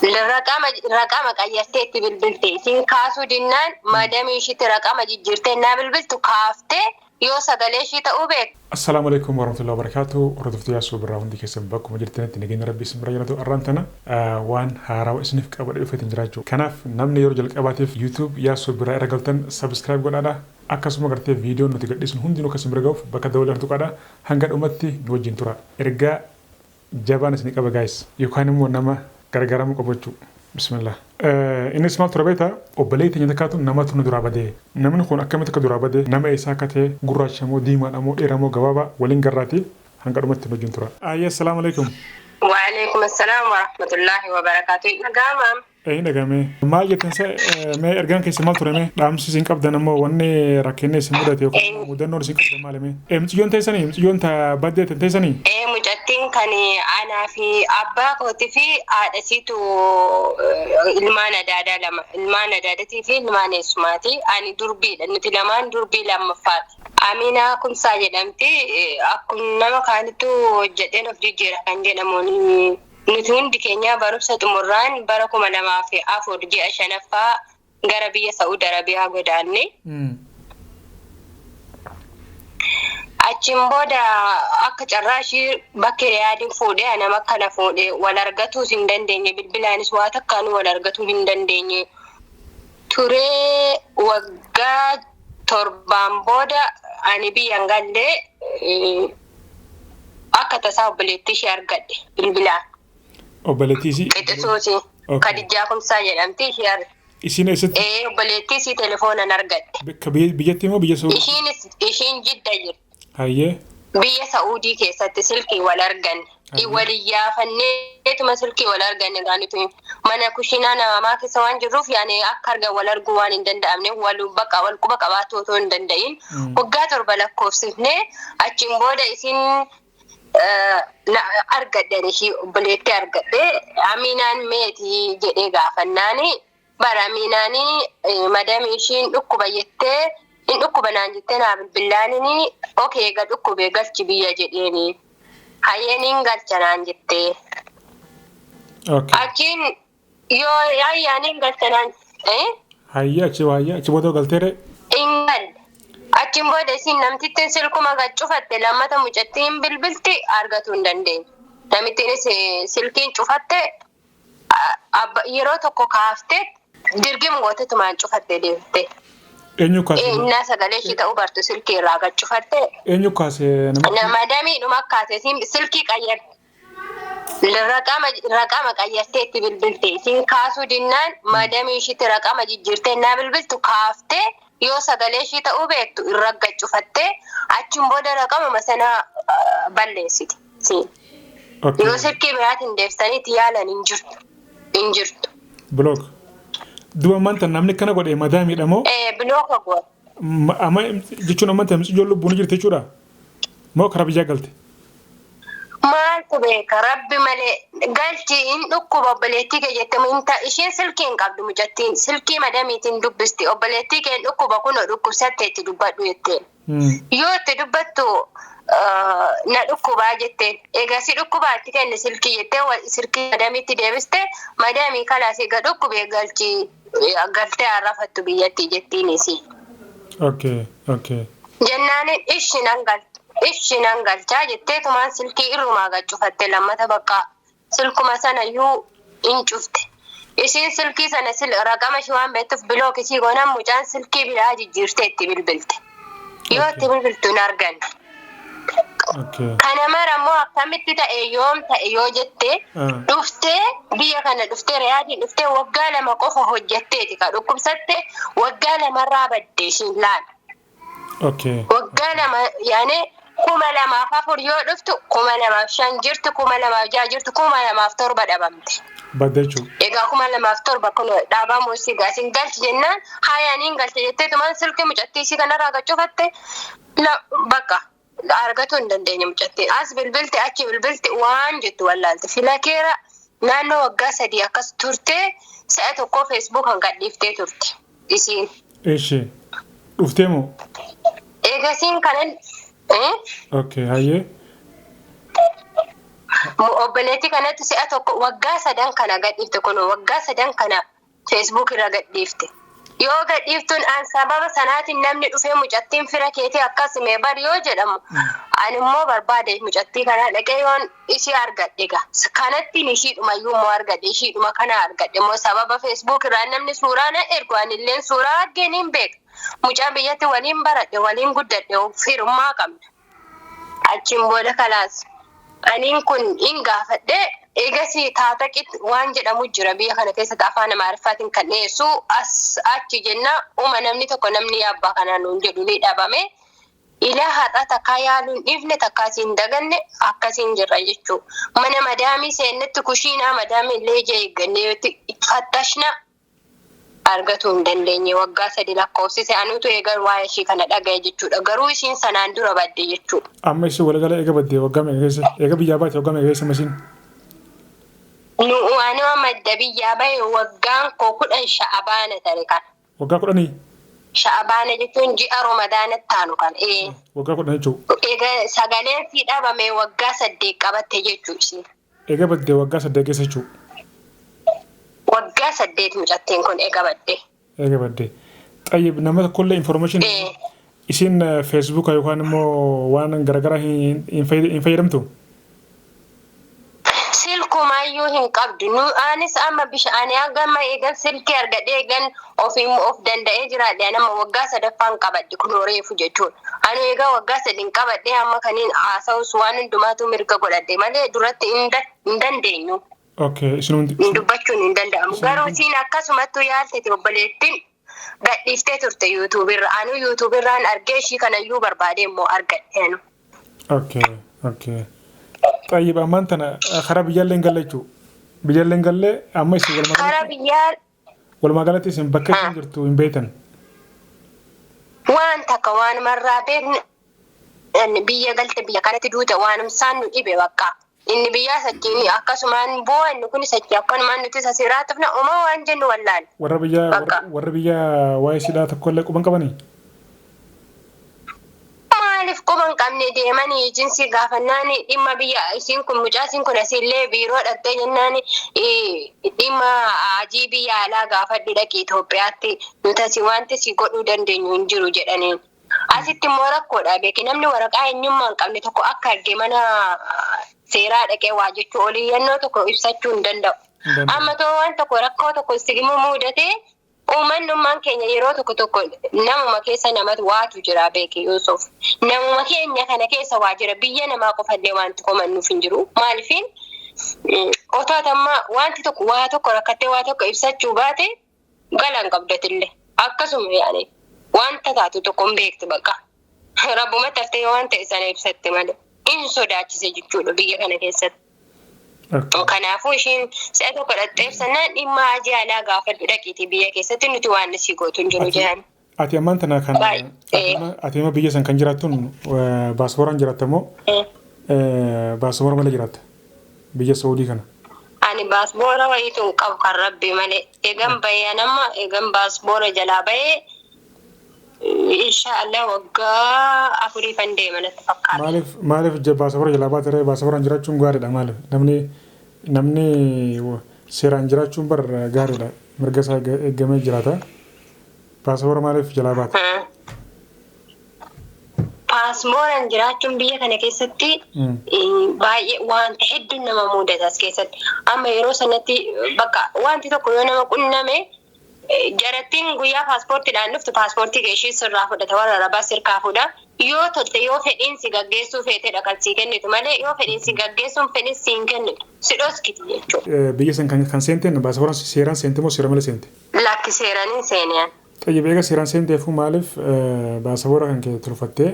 Raqama raqama qayyartee itti bilbilte. Isiin kaasuu dinnaan madamii ishiitti raqama jijjiirtee innaa bilbiltu kaaftee yoo sagalee ishii ta'uu beekte. Assalaamu Aleykum Warahmatullahi Wabarakatuh Hordoftoota Yaasoo Birraa hundi keessan bakkuma jirtanitti nageenya Rabbii isin bira jiraatu. Arraan tana waan haarawa isiniif qabadhe dhufeetiin jira jechuudha. Kanaaf namni yeroo jalqabaatiif YouTube Yaasoo Birraa irra galtan subscribe godhaadha. Akkasuma gartee viidiyoon nuti gadhiisnu hundinuu akka isin bira gahuuf bakka dawalii kana tuqaadha. Hanga dhumatti nu wajjin tura. Ergaa jabaan isinii qaba guys. Yookaan immoo nama gargaaramuu qabu jechuu. Bismillah. Innis maal ture beektaa? Obboleettii teenya takkaatu namatu nu duraa badee. Namni kun akkamitti akka duraa bade, nama eessaa akka ta'e, gurraacha moo diimaadha moo dheeraa moo gabaabaa waliin garraati hanga dhumatti nu wajjin tura. Ayyee assalaamu alaikum. Wa'alaikum assalam warahmatullahi wabarakatuh. Dhaga'amaa? Ee hin dhaga'ame. Maal jettan sa mee ergaan keessa maal ture mee dhaamsi isin qabdan ammoo wanni rakkinni isin mudate yookaan immoo mudannoon isin qabdan maali mee? Ee mucayyoon teessanii mucayyoon ta baddee tan teessanii? Ee mucattiin kan anaa fi abbaa kootii fi haadha isiitu ilmaan adaadaa lama ilmaan adaadatii fi ilmaan eessumaati. Ani durbiidha nuti lamaan durbii lammaffaati. Aminaa Kumsaa jedhamti. Akkuma nama kaanittu hojjedheen of jijjiira kan jedhamuun Nuti hundi keenyaa barumsa xumurraan bara 2004 ji'a shanaffaa gara biyya Sa'ud Arabiyaa godaanne. Achiin booda akka carraa ishii bakki Riyaadin fuudhe ana makka na fuudhe wal argatuus hin dandeenye bilbilaanis waa takkaanuu wal argatuu hin dandeenye. Turee waggaa torbaan booda ani biyyan galle akka tasaa obboleettii ishee argadhe bilbilaan. Obboleettii isii? Qixxisuuti. Okay. Kadijjaa Kumsaa jedhamti ishee ar- Isiin eessatti? Ee obboleettii isii telefoonan argadhe. Bakka biyya- biyyatti moo biyya Saudii? Ishiinis ishiin jidda jirti. Hayyee. Biyya Sa'uudii keessatti silkii wal arganne. Hayyee. Wal iyyaafanneetuma silkii wal arganne gaa nuti mana kushiinaa namamaa keessa waan jirruuf yaani akka argan wal arguu waan hin danda'amne wal bakka wal quba qabaachuu otoo hin danda'in waggaa 7 lakkoofsifne achiin booda isin na argadhe ani ishii obboleettii argadhe Aminaan meeti jedhee gaafannaani bara Aminaani madami ishiin dhukkuba jettee hin dhukkuba naan jettee naa bilbillaanini okee egaa dhukkube galchi biyya jedheeni hayyee niin galcha naan jettee achiin yoo hayyaan hin galcha naan eh? Hayyee achi hayyee achi booda galtee ree? Hin galle. Achiin booda isiin namtittiin silkuma gad cufatte lammata mucattiin bilbilti argatuu hin dandeenye. Namittiinis silkiin cufatte abba yeroo tokko kaaftee dirgim gootetumaan cufatte deemte. Eenyu kaase? Innaa sagalee ishii ta'uu bartu silkii irraa gad cufatte. Eenyu kaase namatti? Madamiidhuma kaase isiin silkii qayyarte. Raqama raqama qayyartee itti bilbilte. Isiin kaasuu dinnaan madamii ishiitti raqama jijjiirtee innaa bilbiltu kaaftee yoo sagalee ishii ta'uu beektu irra gad cufattee achiin booda raqamuma sana balleessite. Isiin. Yoo silkii biraatiin deebistanii itti yaalan hin jirtu. Hin jirtu. Block. Duba ammaan tan namni akkana godhe madaamiidha moo? Ee bilooka goota. Amma jechuun ammaan tan ijoollee lubbuun jirti jechuudha? Moo karaa biyyaa galte? Maaltu beeka rabbi malee galchi hin dhukkuba obboleettii kee jette hin ta isheen silkii hin qabdu mucattiin silkii madamiitiin dubbisti obboleettii kee hin dhukkuba kunoo dhukkubsatte itti dubbadhu jetteen yoo itti dubbattu na dhukkubaa jetteen egaa si dhukkubaa itti kenni silkii jettee silkii madamiitti deebiste madamii kalaas egaa dhukkubee galchi galtee arrafattu biyyatti jettiin isii. Okay, okay. Jennaanin ishi nan gal ishi nan galchaa jettee tumaan silkii irrumaa gad cufatte lammata baqqaa silkuma sana iyyuu in cufte. Isiin silkii sana sil raqama ishii waan beektuuf bilook isii goonaan mucaan silkii biraa jijjiirtee itti bilbilte. Yoo itti bilbiltu hin arganne. Okay. Kana mara immoo akkamitti ta'e yoom ta'e yoo jette dhuftee biyya kana dhuftee Riyaadiin dhuftee waggaa 2 qofa hojjetteeti ka dhukkubsatte waggaa lamarraa badde ishiin laala. Okay. Waggaa 2 yaani 2004 yoo dhuftu 2005 jirtu 2006 jirtu 2007 dhabamte. Badde jechuudha. Egaa 2007 kun dhaabamuu isii gaa isin galchi jennaan haayaan hin galche jettee tumaan silkii mucattii isii kanarraa gachuufatte La bakka argatuu hin dandeenye mucattiin. As bilbilti achi bilbilti waan jettu wallaalte. Filakeera naannoo waggaa 3 akkas turtee si'a tokkoo feesbuukan gadhiiftee turte isiin. Eshi. Dhuftee moo? Eegasiin kanan eh? Okay, hayyee. Obboleettii kanatti si'a tokko waggaa sadan kana gadhiifte, kun waggaa sadan kana Facebook irra gadhiifte. Yoo gadhiiftuun an sababa sanaatiin namni dhufee mucattiin fira keetii akkasuma bar yoo jedhamu, ani immoo barbaade mucattii kana dhaqee yoon ishii argadhe gaa. Kanattiin ishiidhuma iyyuu immoo argadhe, ishiidhuma kana argadhe immoo sababa Facebook irraa namni suuraa na ergu, anilleen suuraa argeen hin beeka. Mucaa biyyatti waliin baradhe, waliin guddadhe, firummaa qabna. Achiin booda kalaas aniin kun hin gaafadhe. Eegas taataqit waan jedhamu jira biyya kana keessatti, afaan Amaariffaatiin kan dhiyeessu as achi jenna. Uma namni tokko namni abbaa kanaa nuun jedhu ni dhabame. Ilaa har'a takkaa yaaluun dhiifne, takkaa siin daganne, akkasiin jirra jechuudha. Mana madaamii seennetti kushiinaa madaamii illee ija eeggannee fattashna, argatuu hin dandeenye. Waggaa 3 lakkoofsise. Anuutu eegan waa'ee ishii kana dhagaye jechuudha. Garuu ishiin sanaan dura badde jechuudha. Amma isin walgala eega badde waggaa meeqa keessa? Eega biyyaa baate waggaa meeqa keessa masiin? Nu ani madda biyyaa bahe waggaan koo 10 Sha'abaana tare kana. Waggaa 10? Sha'abaana jechuun ji'a Ramadaanatti taanu kana. Waggaa 10 jechuudha. Eega sagaleen sii dhabame waggaa 8 qabatte jechuu isheen. Eega badde waggaa 8 keessa jechuudha. Waggaa 8 mucattiin kun eega badde. Eega badde. Xayyib, nama tokkollee information isin Facebooka yookaan immoo waan garaagaraa hin fayyadamtu? Silkumaayyuu hin qabdu. Nu anis amma bishaan hagama eegan silkii argadhee, eegan ofiin of danda'ee jiraadhe, ani amma waggaa sadaffaan qabadhe kun reefu jechuudha. Ani egaa waggaa 3 qabadhee amma kaniin haasa'us waan hundumaatu mirga godhadhe malee duratti hin dandeenyu. Okay, isin hundi. Dubbachuun hin danda'amu. Garuu isiin akkasumattuu yaaltete, obboleettiin gadhiiftee turte YouTubeirra. Anu YouTubeirraan argee ishii kanayyuu barbaadee immoo argadhe anu. Okay. Xayyib, ammaan tana karaa biyyaallee hin galle jechuudha. Biyyaallee hin galle amma isin walumaa Karaa galatti biyyaa walumaa galatti isin bakka isin jirtu hin beektan. Waan takka waan marraa beekne, biyya galte, biyya kanatti duute, waan isaan nu dhibe bakka. Inni biyyaa sachiin akkasumaan boo'a, inni kun sachi akkanumaan nuti sasiraa tufna, uumaa waan jennu wallaale. Warra biyyaa Bakka. Warra biyyaa waa'ee sidhaa tokkollee quban qabanii? Maaliif quba hin qabne? Deemanii jinsii gaafannaan dhimma biyya isiin kun mucaa isiin kun asiillee biiroo dhaqxee jennaan, dhimma hajii biyya alaa gaafadhu dhaqi Itoophiyaatti, nuti asii wanti si godhuu dandeenyu hin jiru jedhaniin. Asitti immoo rakkoodha beeki, namni waraqaa eenyummaa hin qabne tokko akka arge mana seeraa dhaqee waa jechuu, oliyyannoo tokko ibsachuu hin danda'u. Hin danda'u. Amma too waan tokko rakkoo tokko sigimuu mudatee, uummanni keenya yeroo tokko tokko namuma keessa namatu waatu jira beeki Yusuf. Namuma keenya kana keessa waa jira, biyya namaa qofallee wanti komannuuf hin jiru. Maaliifin otoo amma wanti tokko waa tokko rakkattee waa tokko ibsachuu baate galan qabdatillee. Akkasuma yaani wanta taatu tokko hin beektu bakka. Rabbumatti haftee waan ta'e sana ibsatte malee. In sodaachise jechuudha biyya kana keessatti. Kanaafuu ishiin si'a tokko dhaqxee ibsannaan dhimma hajii alaa gaafadhu dhaqiitii biyya keessatti, nuti waan isii gootu hin jiru jedhan. Ati ammaan tana kan Baay'ee. ati amma biyya san kan jiraattuun baaspooraan jiraatta moo baaspoora malee jiraatta biyya Saudii kana? Ani baaspoora wayiitu hin qabu kan rabbi malee. Eegan bahee, anamma eegan baaspoora jalaa bahee inshaallah waggaa afuriifan deema natti fakkaata. Maaliif baaspoora jalaa baate ree? Baaspooraan jiraachuun gaariidha. Maaliif namni seeraan jiraachuun bar gaariidha, mirga isaa eeggamee jiraata. Baaspoora maaliif jalaa baate? Paaspooraan jiraachuun biyya kana keessatti baay'ee wanta hedduun nama mudata as keessatti. Amma yeroo sanatti bakka wanti tokko yoo nama qunname, jarattiin guyyaa paaspoortiidhaan dhuftu paaspoortii kee ishii sirraa fudhata, warra rabaa sirkaa fuudha. Yoo tolte, yoo fedhiin si gaggeessuu feetedha kan sii kennitu malee, yoo fedhiin si gaggeessuun fedhiin si hin kennitu. Si dhoskiti jechuudha. Biyya san kan seenteen baaspooraan seeraan seente moo seera malee seente? Lakki, seeraniin seeniyaan. Xayyib, eega seeraan seenteefuu maaliif baasaboora kan kee tolfattee,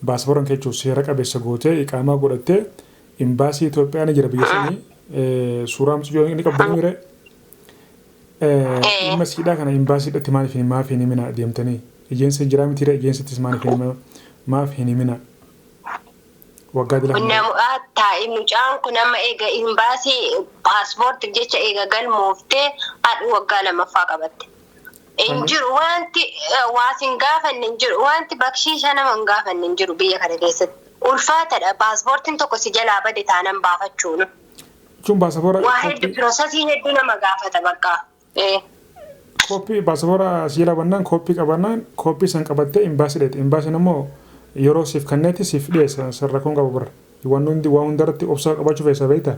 baasaboora kan kee jechuun seera qabeessa gootee, iqaamaa godhattee, imbaasii Itoophiyaa ni jira biyya sanii, suuraa mucayyoo ni qabdanii mire, dhimma siidhaa kana imbaasiidhatti maaliif hin himina deemtanii? Ejeensiin jiraa mitiire? Ejeensittis maaliif hin himina, maaf hin himina waggaa dila kana? Namoota taa'e, mucaan kun amma eega imbaasii paaspoortiif jecha eega galmooftee haadhu waggaa lamaffaa qabatte. Hin jiru wanti waas hin gaafanne, hin jiru wanti bakshiisha nama hin gaafanne, hin jiru biyya kana keessatti. Ulfaatadha, paaspoortiin tokko si jalaa bade taanan baafachuun. Jechuun baasaboora Waa hedduu, processii hedduu nama gaafata bakka. Kooppii baasaboora si jalaa bannaan, kooppii qabannaan, kooppii san qabattee imbaasii dheete. Imbaasiin immoo yeroo siif kenneetti siif dhiyeessa, san rakkoon qabu bira. Waan hundi waa hundarratti obsa qabaachuu feesa, beektaa?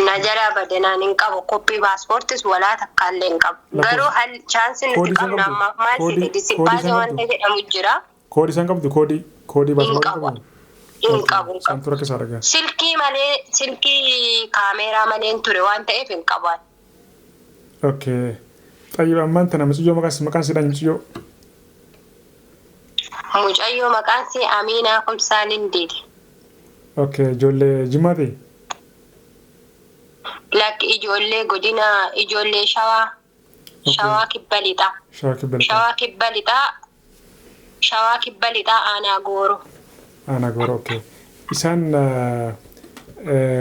Na jalaa bade, naan hin qabu, koppii paaspoortis walaa takkaallee hin qabu. Garuu chanceiin nuti Koodii san qabnu qabdu? ammaaf maal Koodii si disippaasii san wanta qabdu? jedhamu jira. Koodii san qabdu, koodii Hin baasaboora qabu. qabdu? Hin qabu, hin qabu. Santu rakkisaa dhagaa. Silkii malee, silkii kaameeraa malee hin ture waan ta'eef hin qabu. Okay. Xayyib, ammaan tana mucayyoo maqaan siidhaan mucayyoo? Mucayyoo maqaan isii Aminaa Kumsaa Lindiiti. Okay, ijoollee Jimmaati? Lakki, ijoollee godina, ijoollee Shawaa. Shawaa Kibba Lixaa. Shawaa Kibba Lixaa. Shawaa Kibba Lixaa. Shawaa Kibba Lixaa, aanaa Gooro. Aanaa Gooro, okay. Isaan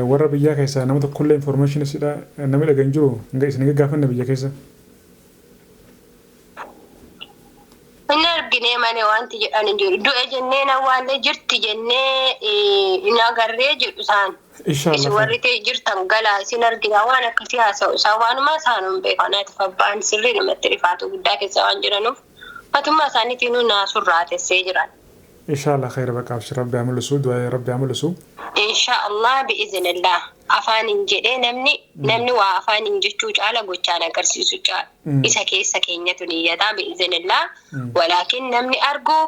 warra biyyaa keessaa nama tokkollee information isidha namni dhagahin jiru isin gaafanne biyya keessa? Hin argine malee wanti jedhan hin jiru. Du'e jennee nawwaallee, jirti jennee hin agarree jedhu isaan. Isin Inshallah. warri ta'e jirtan galaa, isin argina, waan akkasii haasa'u. Isaan waanuma isaan beekan ati abbaan sirrii namatti rifaatu guddaa keessa waan jiranuuf matummaa isaaniitiin naasurraa tessee jiran. Inshallah khayr, baqa abshir, rabbi haa mul'isu, du'aa rabbi haa mul'isu. Insha Allah, bi'iznillah, afaaniin jedhee namni waa afaaniin jechuu caala gochaan agarsiisu caala. Isa keessa keenyatu niyyataa, bi'iznillah. Walaakin namni argu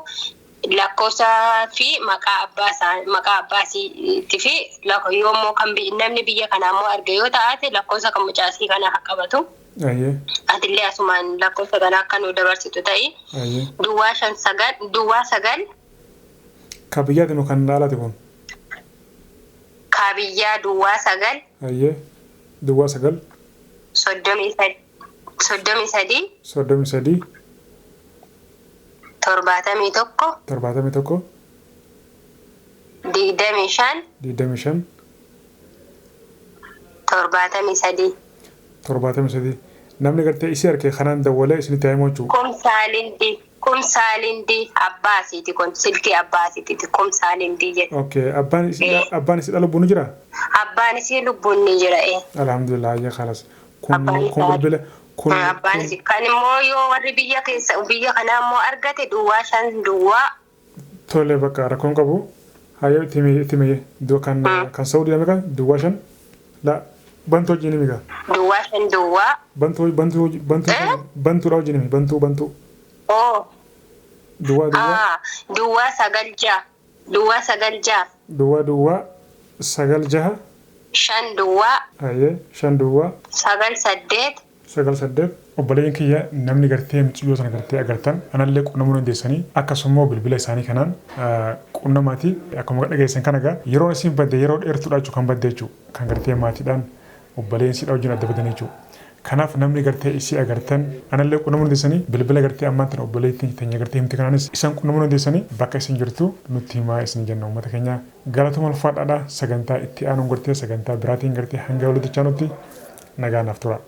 lakkoofsa fi maqaa abbaa isaa, maqaa abbaa isiitii fi yoommoo kan namni biyya kanaa immoo arge yoo taate, lakkoofsa kan mucaasii kana haa qabatu. Atillee asumaan lakkoofsa kana akka nu dabarsitu ta'i. 059 09. Ka biyyaati moo kan alaati kun? Ka biyyaa 09. Ayyee. 09. 33 33. 33. 71. 71. 25. 25. 73. 73. Namni gartee isii arge kanaan dawwalee isinitti haa himu jechuudha. Kumsaalindii, Kumsaalindii abbaasiiti, kun silkii abbaasiiti, Kumsaalindii jedha. Okay. Abbaan isii lubbuun ni jiraa? Abbaan isii lubbuun ni jira ee. Alhamdulillah, ayyee, khalas. Kun Abbaan kun isaa bilbila kun Abbaan kun isii kan immoo yoo warri biyya keessa, biyya kanaa immoo argate, 0 5 0. Tole, bakka rakkoon qabu. Hayyoo, itti himi, itti himi, kan kan Saudii meeqa, 05 la bantuu wajjin himi gaa. 0 5 0. Bantuu, bantuu, bantuu. Eh? Bantuudha wajjin himi, bantuu, bantuu. Oo. Duwwaa duwwaa. Aa, 0 9 6 0 9 6. 0 0 9 6. 5 0. Hayyee, 5 0. 9 8. 9 8. Obboleeyyan kiyya, namni gartee mucayyoo sana gartee agartan anallee qunnamuu dandeessanii, akkasuma bilbila isaanii kanaan qunnamaati. Akkuma dhageessan kana egaa, yeroon isin badde yeroo dheertuudha jechuudha, kan badde jechuudha, kan gartee maatiidhaan obboleeyyan siidha wajjin adda badan jechuudha. Kanaaf namni gartee isii agartan anallee qunnamuu dandeessanii, bilbila gartee ammaan tana obboleettiin teenya gartee himte kanaanis isan qunnamuu dandeessanii, bakka isin jirtu nutti himaa isin jenna. Uummata keenya, galatuma, ulfaadhaadha. Sagantaa itti aanuun gartee sagantaa biraatiin gartee hanga walitti chaanutti nagaa naaf tura.